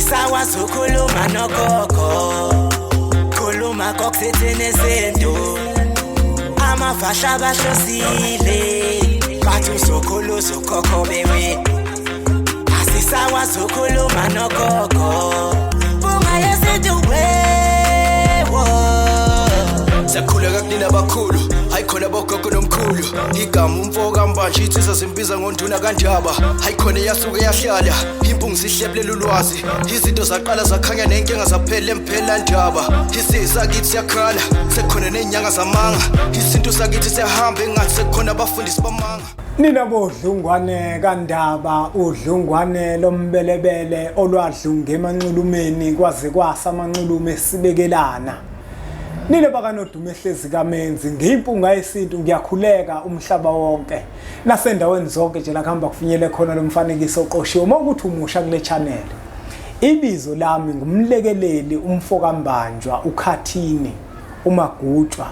Asisakwazi ukukhuluma nogogo, khuluma kokusithini isintu. Amafahla bahlosile, bathi uzokhulu uzokhokho bewe. Asisakwazi ukukhuluma nogogo, bunga yesintu wewo. Siyakhuleka kunina abakhulu, hayi khona bogogo nomkhulu. Igama umfo kaMbanje, insizwa zimbiza ngonduna kaNdaba. Hayi khona yasuke yahlala impungu, sihlebulela ulwazi. Izinto zaqala zakhanya nenkinga zaphela emphela ndaba. Isizakithi siyakhala, sekukhona ney'nyanga zamanga. Isintu sakithi siyahamba engathi sekukhona abafundisi bamanga. Nina bodlungwane kaNdaba, udlungwane lombelebele olwadlunga emanxulumeni kwaze kwasa amanxulume esibekelana. Nina bakanodume ehlezi kamenzi, ngiyimpunga yesintu, ngiyakhuleka umhlaba wonke nasendaweni zonke nje la kuhamba kufinyele khona lo mfanekiso oqoshiwe. Uma ukuthi umusha kule channel, ibizo lami ngumlekeleli umfokambanjwa uKhathini uMagutshwa,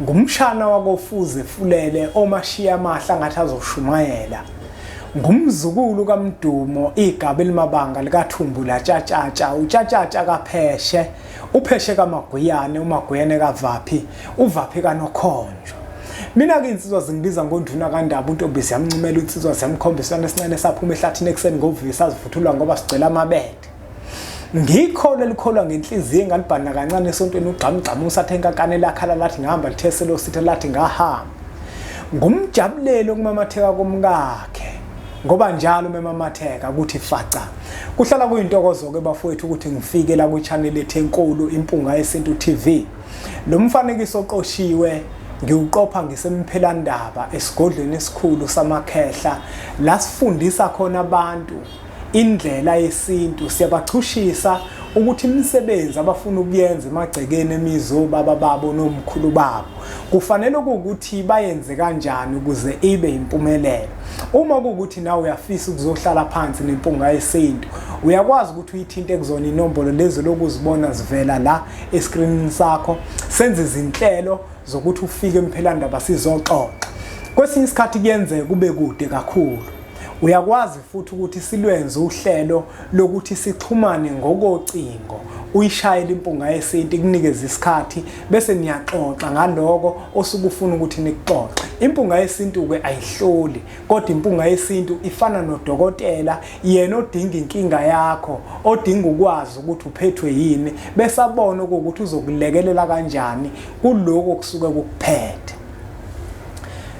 ngumshana wakofuze fulele omashiya amahla ngathi azoshumayela, ngumzukulu kaMdumo igaba elimabanga likaThumbu latshatshatsha utshatshatsha kaPheshe, uPheshe kaMagwiyane, uMagwiyane kaVaphi, uVaphi kaNokhonjwa. Mina-ke insizwa zingibiza ngonduna kaNdaba, untombi ziyamncumela insizwa ziyamkhomba isilwane esincane esaphuma ehlathini ekuseni ngovivi sazivuthulwa ngoba sigcwele amabele. Ngikholwa elikholwa ngenhliziyo engalibhana kancane esontweni ugqamugqamu usathe enkakane lakhala lathi ngihamba lithese lositha lathi ngahamba. Ngumjabulelo okumamatheka komkakhe ngoba njalo memamatheka ukuthi faca. Kuhlala kuyintokozo-ke bafowethu ukuthi ngifike la kwi-channel ethu enkulu Impunga Yesintu TV. Lo mfanekiso oqoshiwe ngiwuqopha ngisemphelandaba esigodlweni esikhulu samakhehla la sifundisa khona abantu indlela yesintu, siyabachushisa ukuthi imisebenzi abafuna ukuyenza emagcekeni emizi obaba babo nomkhulu babo kufanele ukuthi bayenze kanjani ukuze ibe impumelelo. Uma kuwukuthi nawe uyafisa ukuzohlala phansi nempunga yesintu, uyakwazi ukuthi uyithinte kuzona inombolo lezi lokuzibona zivela la eskrinini sakho, senze izinhlelo zokuthi ufike emphelandaba sizoxoxa. Kwesinye isikhathi kuyenzeka kube kude kakhulu, uyakwazi futhi ukuthi silwenze uhlelo lokuthi sixhumane ngokocingo, uyishayele impunga yesintu ikunikeze isikhathi bese niyaxoxa ngaloko osuke ufuna ukuthi nikuxoxe. Impunga yesintu-ke ayihloli, kodwa impunga yesintu ifana nodokotela, yena odinga inkinga yakho, odinga ukwazi ukuthi uphethwe yini, bese abone ukuthi uzokulekelela kanjani kuloko okusuke kukuphethe.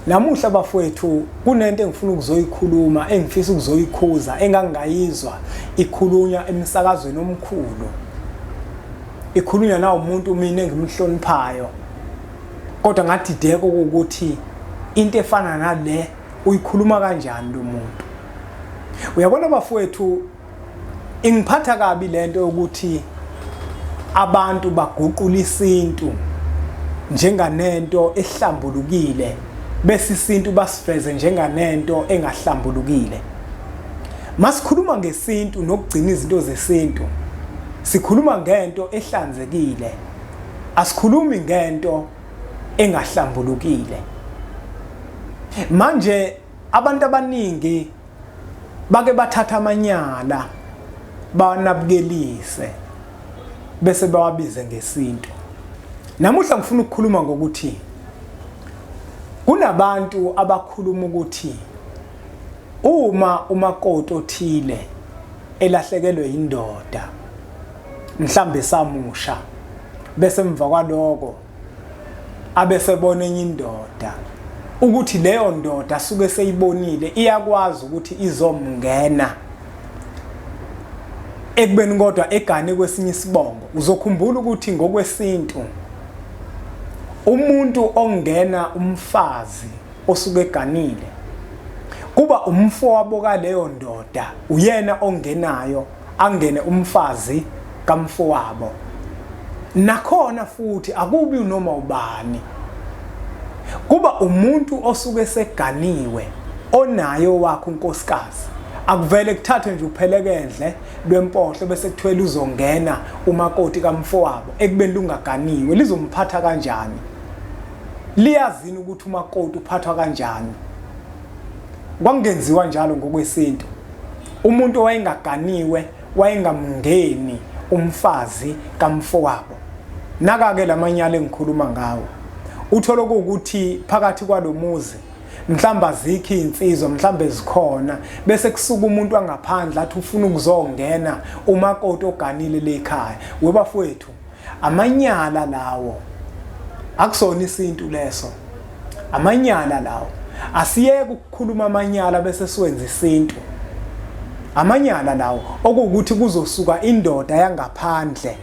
Namuhla bafowethu kunento engifuna ukuzoyikhuluma, engifisa ukuzoyikhuza, engangingayizwa ikhulunywa emsakazweni omkhulu, ikhulunywa nawumuntu mina engimhloniphayo, kodwa ngadideka ukuthi into efana nale uyikhuluma kanjani lo muntu. Uyabona bafowethu, ingiphatha kabi lento yokuthi abantu baguqula isintu njenganento ehlambulukile, bese isintu basiveze njenganento engahlambulukile. Masikhuluma ngesintu nokugcina izinto zesintu, sikhuluma ngento ehlanzekile, asikhulumi ngento engahlambulukile. Manje abantu abaningi bake bathatha amanyala bawanabukelise bese bawabize ngesintu. Namuhla ngifuna ukukhuluma ngokuthi kunabantu abakhuluma ukuthi uma umakoti othile elahlekelwe indoda mhlambe samusha, bese emva kwaloko abesebona enye indoda, ukuthi leyo ndoda asuke seyibonile iyakwazi ukuthi izomngena ekubeni kodwa egane kwesinye isibongo. Uzokhumbula ukuthi ngokwesintu umuntu ongena umfazi osuke eganile kuba umfowabo kaleyo ndoda, uyena ongenayo, angene umfazi kamfowabo. Nakhona futhi akubi noma ubani, kuba umuntu osuke seganiwe onayo wakhe unkosikazi. Akuvele kuthathwe nje uphelekendle lwempohlo bese kuthiwa uzongena umakoti kamfowabo ekubeni lungaganiwe. Lizomphatha kanjani? Liyazini ukuthi umakoti uphathwa kanjani? Kwakungenziwa njalo ngokwesintu. Umuntu owayengaganiwe wayengamngeni umfazi kamfowabo. Naka-ke lamanyala engikhuluma ngawo. Uthole ukuthi phakathi kwalomuzi mhlawumbe azikho iy'nsizwa, mhlawumbe zikhona, bese kusuka umuntu angaphandle athi ufuna ukuzongena umakoti oganile lekhaya. Webafowethu, amanyala lawo, akusona isintu leso, amanyala lawo. Asiyeke ukukhuluma amanyala bese siwenza isintu. Amanyala lawo, okuwukuthi kuzosuka indoda yangaphandle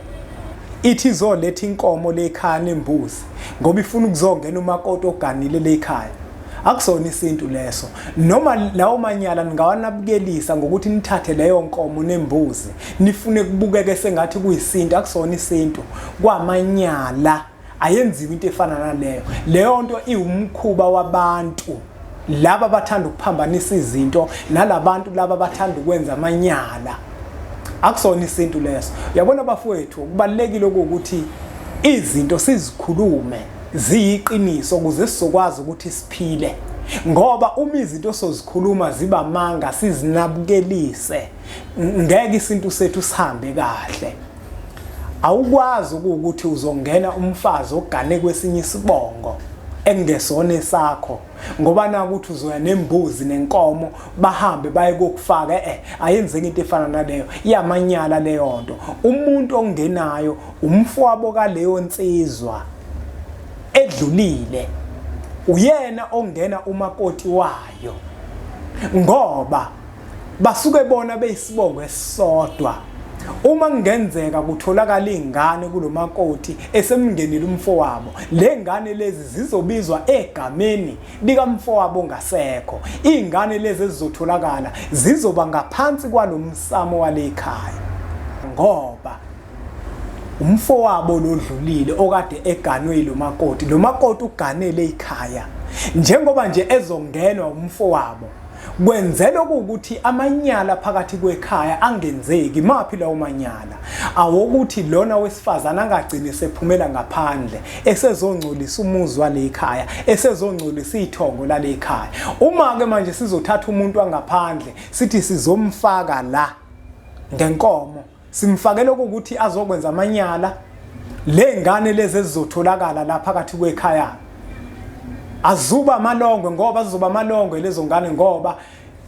ithi izoletha inkomo lekhaya nembuzi ngoba ifuna ukuzongena umakoti oganile lekhaya. Akusona isintu leso. Noma lawo manyala ningawanabukelisa ngokuthi nithathe leyo nkomo nembuzi nifune kubukeke sengathi kuyisintu. Akusona isintu, kwamanyala. Ayenziwe into efana naleyo. Leyo nto iwumkhuba wabantu laba abathanda ukuphambanisa izinto nalabantu laba abathanda ukwenza amanyala. Akusona isintu leso. Uyabona bafowethu, kubalulekile ukuthi izinto sizikhulume ziyiqiniso ukuze sizokwazi ukuthi siphile, ngoba uma izinto sozikhuluma ziba manga sizinabukelise, ngeke isintu sethu sihambe kahle. Awukwazi ukuthi uzongena umfazi ogane kwesinye isibongo ekungesona esakho, ngoba nakuthi uzoya nembuzi nenkomo bahambe baye kokufaka. Ayenzeki into efana naleyo, iyamanyala leyo nto. Umuntu ongenayo umfowabo kaleyo nsizwa edlulile, uyena ongena umakoti wayo, ngoba basuke bona beyisibongo esisodwa. Uma kungenzeka kutholakala ingane kulomakoti esemngenile umfowabo, le ngane lezi zizobizwa egameni likamfowabo ongasekho. Iy'ngane lezi ezizotholakala zizoba ngaphansi kwalomsamo walekhaya, ngoba umfowabo lodlulile okade eganwe yilomakoti, lo makoti uganele ikhaya njengoba nje ezongenwa umfowabo. Kwenzela ukuthi amanyala phakathi kwekhaya angenzeki. Maphi lawo manyala? Awokuthi lona wesifazane angagcini sephumela ngaphandle esezongcolisa umuzi wale khaya, esezongcolisa ithongo lale khaya. Uma ke manje sizothatha umuntu wangaphandle sithi sizomfaka la ngenkomo, simfakele ukuthi azokwenza amanyala, le ngane lezi ezizotholakala la phakathi kwekhaya azuba amalongwe, ngoba zizoba amalongwe lezo ngane ngoba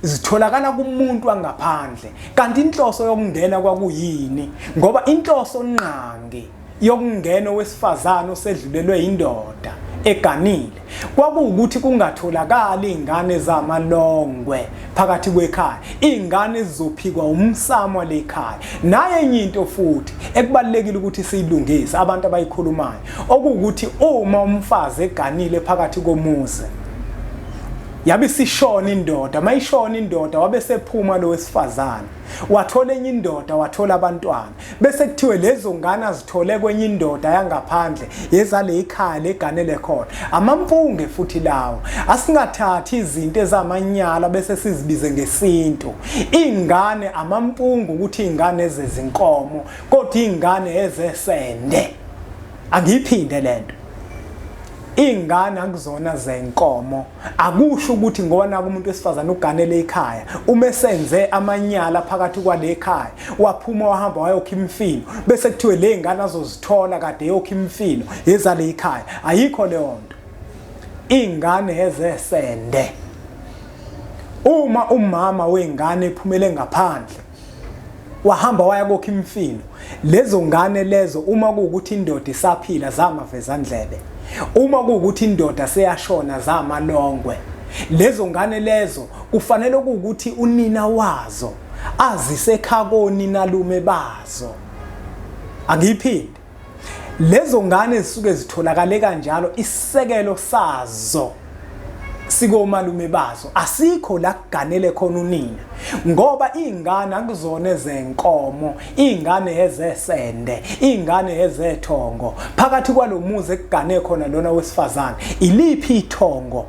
zitholakala kumuntu angaphandle. Kanti inhloso yokungena kwakuyini? Ngoba inhloso nqangi yokungena owesifazane osedlulelwe indoda eganile kwakuwukuthi kungatholakali ingane zamalongwe phakathi kwekhaya, ingane ezizophikwa umsamo lekhaya. Naye enye into futhi ekubalekile ukuthi siyilungise abantu abayikhulumayo, okuwukuthi uma umfazi eganile phakathi komuzi yabe isishona indoda, mayishona indoda wabe sephuma lo wesifazane wathola enye indoda, wathola abantwana, bese kuthiwe lezo ngane azithole kwenye indoda yangaphandle yezale ikhaya leganele khona. Amampunge futhi lawo. Asingathathi izinto ezamanyala bese sizibize ngesintu. Ingane amampunge ukuthi ingane ezezinkomo, kodwa ingane ezesende. Angiyiphinde lento. Ingane akuzona zenkomo. Akusho ukuthi ngoba naku umuntu wesifazane uganele ikhaya, uma esenze amanyala phakathi kwale khaya waphuma wahamba wayokha imfino, bese kuthiwe le ngane azozithola kade yokha imfino yezale ikhaya. Ayikho leyo nto. Ingane ezesende. Uma umama wengane ephumele ngaphandle wahamba waya kokha imfino, lezo ngane lezo uma kuwukuthi indoda isaphila zamavezandlebe, uma kuwukuthi indoda seyashona zamalongwe. Lezo ngane lezo kufanele ukuthi unina wazo azise ekhakoni nalume bazo. Angiyiphinde. Lezo ngane zisuke zitholakale kanjalo, isisekelo sazo sikomalume bazo, asikho la kuganele khona unina, ngoba ingane akuzona ezenkomo, ingane ezesende, ingane ezethongo. Phakathi kwalomuzi ekugane khona lona wesifazane, iliphi ithongo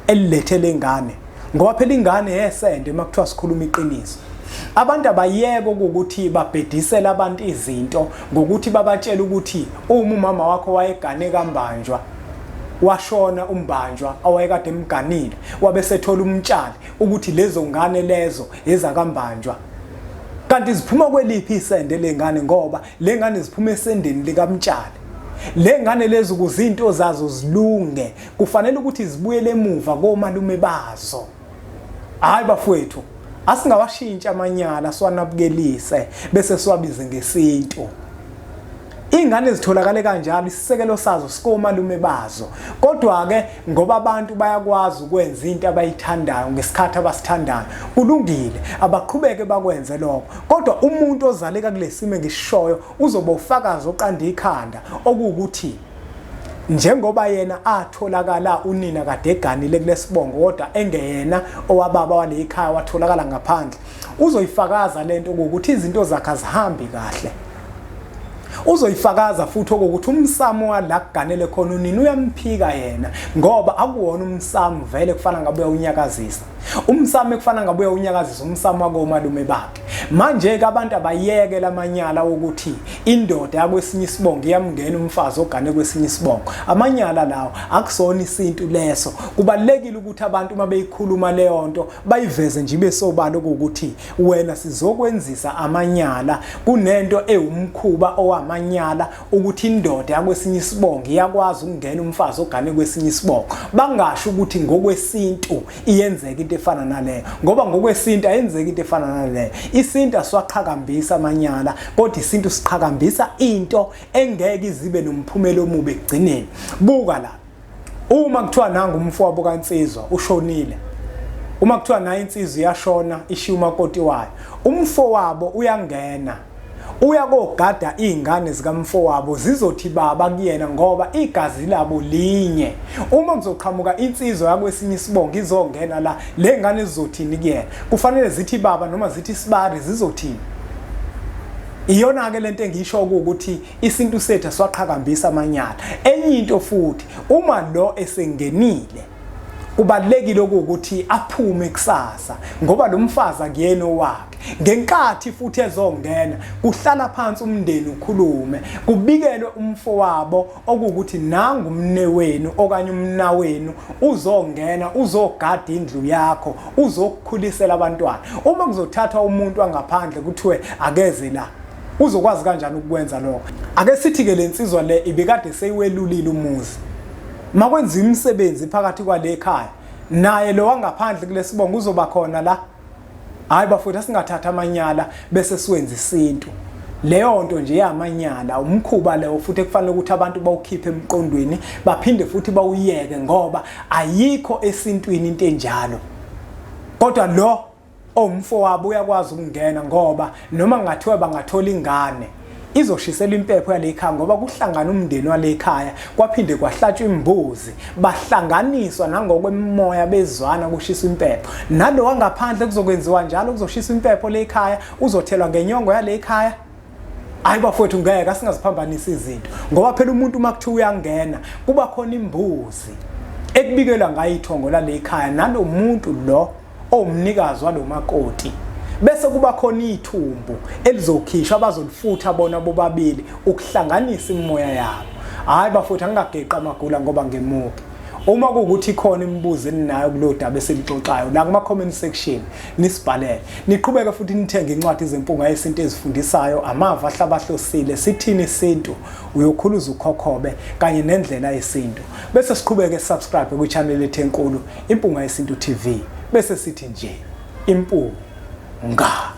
elilethe lengane? Ngoba phela ingane yesende makuthiwa sikhuluma iqiniso. Abantu abayeke ukuthi babhedisele abantu izinto ngokuthi babatshele ukuthi uma umama wakho wayegane kambanjwa, washona umbanjwa awayekade emganile, wabe sethola umtshali ukuthi lezo ngane lezo ezakambanjwa. Kanti ziphuma kweliphi isende lengane ngoba lengane ziphuma esendeni likaMtshali. Lengane lezi ukuze into zazo zilunge kufanele ukuthi zibuyele emuva komalume bazo. Hayi bafowethu, asingawashintshi amanyala siwanabukelise bese siwabize ngesintu. Ingane zitholakale kanjalo isisekelo sazo sikomalume bazo. Kodwa-ke ngoba abantu bayakwazi ukwenza into abayithandayo ngesikhathi abasithandayo, kulungile abaqhubeke bakwenze lokho. Kodwa umuntu ozaleka kulesimo engisishoyo uzoba ufakazi oqanda ikhanda okuwukuthi njengoba yena atholakala unina kade eganile kulesibongo kodwa engeyena owababa wale ikhaya watholakala ngaphandle uzoyifakaza lento ukuthi izinto zakhe azihambi kahle uzoyifakaza futhi okokuthi umsamo wala kuganele khona unina uyamphika yena ngoba akuwona umsamo vele kufana ngabe uyawunyakazisa umsamo ekufana ngabe uyawunyakazisa umsamo wakomalume bakhe manje ke abantu abayeke lamanyala wokuthi indoda yakwesinye isibongo iyamngena umfazi ogane kwesinye isibongo amanyala lawo akusona isintu leso kubalekile ukuthi abantu uma beyikhuluma leyo nto bayiveze nje ibe sobala ukuthi wena sizokwenzisa amanyala kunento ewumkhuba owamanyala ukuthi indoda yakwesinye isibongo iyakwazi ukungena umfazi ogane kwesinye isibongo bangasho ukuthi ngokwesintu iyenzeka into efana naleyo ngoba ngokwesintu ayenzeki into efana naleyo isintu asiwaqhakambisa amanyala kodwa isintu siqhakambisa into engeke izibe nomphumela omubi ekugcineni buka la Uma kuthiwa nangu umfowabo kaNsizwa ushonile, uma kuthiwa naye insizwa iyashona ishiya umakoti wayo, umfowabo uyangena uya kogada iy'ngane zikamfowabo zizothi baba kuyena ngoba igazi labo linye. Uma kuzoqhamuka insizwa yakwesinye isibongo izongena la, le ngane zizothini kuyena? Kufanele zithi baba noma zithi sibari zizothini? Iyona-ke lento engiyisho ukuthi Isintu sethu asiwaqhakambisa amanyala. Enye into futhi, uma lo esengenile kubalekile ukuthi aphume kusasa ngoba lo mfazi akuyena owakhe. Ngenkathi futhi ezongena kuhlala phansi umndeni ukhulume, kubikelwe umfowabo okuwukuthi nangu umnewenu okanye umnawenu uzongena uzogada indlu yakho, uzokukhulisela abantwana. Uma kuzothathwa umuntu wangaphandle kuthiwe akeze la Uzokwazi kanjani ukukwenza lokho? Ake sithi-ke le nsizwa le ibikade seyiwelulile umuzi. Makwenziwa imisebenzi phakathi kwale khaya, naye lo wangaphandle kulesibongo uzoba khona la. Hayi bafowethu asingathatha amanyala bese siwenza isintu. Leyo nto nje yamanyala umkhuba leyo futhi ekufanele ukuthi abantu bawukhiphe emqondweni baphinde futhi bawuyeke ngoba ayikho esintwini into enjalo. Kodwa lo owumfowabo uyakwazi ukungena ngoba noma kungathiwa bangathola ingane izoshiselwa impepho yale khaya ngoba kuhlangana umndeni wale khaya kwaphinde kwahlatshwa imbuzi bahlanganiswa nangokwemimoya bezwana kushiswa impepho nalo wangaphandle kuzokwenziwa njalo kuzoshiswa impepho le khaya uzothelwa ngenyongo yale khaya Hayi bafowethu ngeke asingaziphambanisi izinto ngoba phela umuntu uma kuthiwa uyangena kuba khona imbuzi ekubikelwa ngayo ithongo lale khaya nalo muntu lo owumnikazi walomakoti bese kuba khona ithumbu elizokhishwa abazolifutha bona bobabili ukuhlanganisa imimoya yabo. Hayi bafowethu angingageqi amagula ngoba ngemuke. Uma kuwukuthi ikhona imibuzo eninayo kulo daba esilixoxayo la kuma comment section nisibhalele. Niqhubeke futhi nithenge incwadi zempunga yesintu ezifundisayo amava ahlabahlosile sithini isintu uyokhuluza ukhokhobe kanye nendlela yesintu. Bese siqhubeke subscribe kwi channel ethu enkulu Impunga Yesintu TV bese sithi nje impunga.